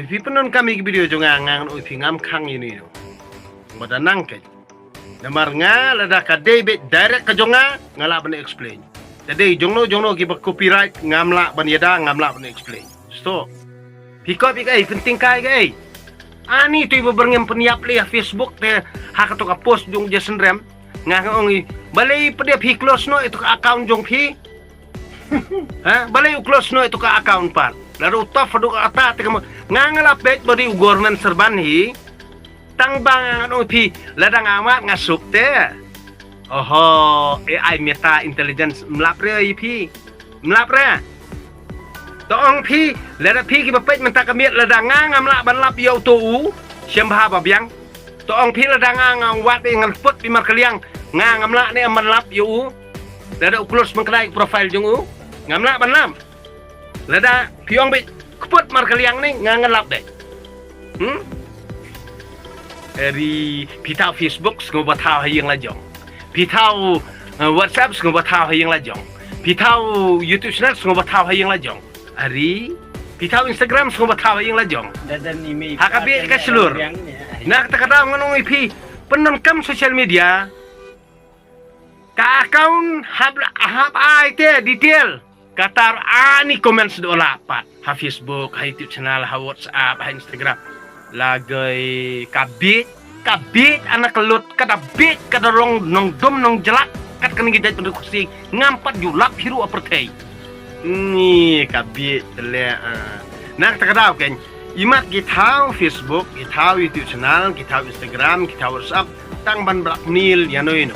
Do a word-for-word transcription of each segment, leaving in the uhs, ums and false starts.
Phi pyndonkam ïa ki video jong nga, nga ngan ong ïa phi ngam khang ïa ino ino. Ba da nang keiñ. Namar nga lada ka dei beit direct ka jong nga, nga lah ban explain. Ka dei jongno jongno kiba copyright, ngam lah ban ïada, ngam lah ban explain. Stop. Phi kop ïa kaei, pyntyngkai kaei? Ani tu iba byrngem pynïap leh ha Facebook te, ha kato ka post jong Jason Rem. Nga nga ong i, balei pdep phi close noh ïa tu ka account jong phi? Ha? Balei u close noh ïa tu ka account pat? Lada u tough haduh katta te ka mo. Nga nga la peit ba dei u government servant hi. Tang ba nga ngan ong ïa phi, lada nga mad nga suk te. Oho, A I Meta Intelligence, mlap re ïa phi. Mlap re. To ong phi, lada phi kiba peit mynta ka miet, lada nga ngam lah ban lap ïa uto u shem bha ba biang. To ong phi, lada nga nga wad ïa ngan put ïa markylliang, nga ngam lah ne em ban lap ïa u. Lada u close mynta ka profile jong u, ngam lah ban lap. Lada phi ong beit, kput markylliang ne, nga ngan lap de. Hmm? Eri, phi thaw Facebook, sngewbha thaw ha ïing la jong. Phi thaw, eh, WhatsApp, sngewbha thaw ha ïing la jong. Phi thaw YouTube channel, sngewbha thaw ha ïing la jong. Eri, phi thaw Instagram, sngewbha thaw ha ïing la jong. Ha ka bieit ka shlur. Na kata ka daw ngan ong ïa phi, pyndonkam social media. Ka account hap, hap ai te detail. Katta ani comments dola pat. Ha Facebook, ha YouTube channel, ha WhatsApp, ha Instagram. Lagei ka bieit, ka bieit ana ka lut, ka da bieit, ka da rong nongdum nongjlak, kat kane ka jait pynriew khasi, ngam pat ju lap hi ruh ha pyrthei. Ni ka bieit te leh, ah. Na kata ka daw keiñ, imat ki thaw Facebook, ki thaw YouTube channel, ki thaw Instagram, ki thaw WhatsApp, tang ban blackmail ïano ïano.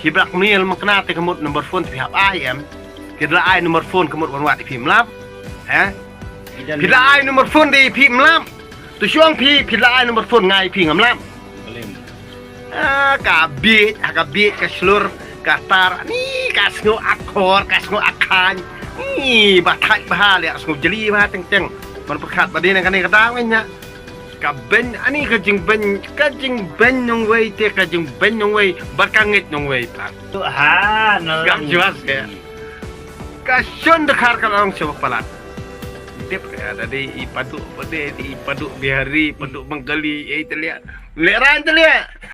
Ki blackmail mynta te ka mut number phone te phi hap ai em. Ki da ai number phone ka mut wan wad ïa phi mlap. He? Phi da ai number phone de ïa phi mlap. To shu ong phi, phi da ai number phone nga ïa phi ngam lap. Ah, ka bieit, ah, ka bieit ka shlur, ka tar, ni ka sngew akor, ka sngew akhan. Ni ba thait bha leh, ka sngew jli bha teng teng. Ban pyrkhat ba dei na kane ka daw ngin ïa. Ka beiñ, ani ka jingbeiñ, ka jingbeiñ nongwei te, ka jingbeiñ nongwei, bad ka ngeit nongwei pat. Tu ha, no. Kam juas ke. Ka shon dkhar ka long sha palat. Tip ka da dei i Padu, ba dei i Padu Bihari, Padu Bengali, ei te leh. Leh ran te leh.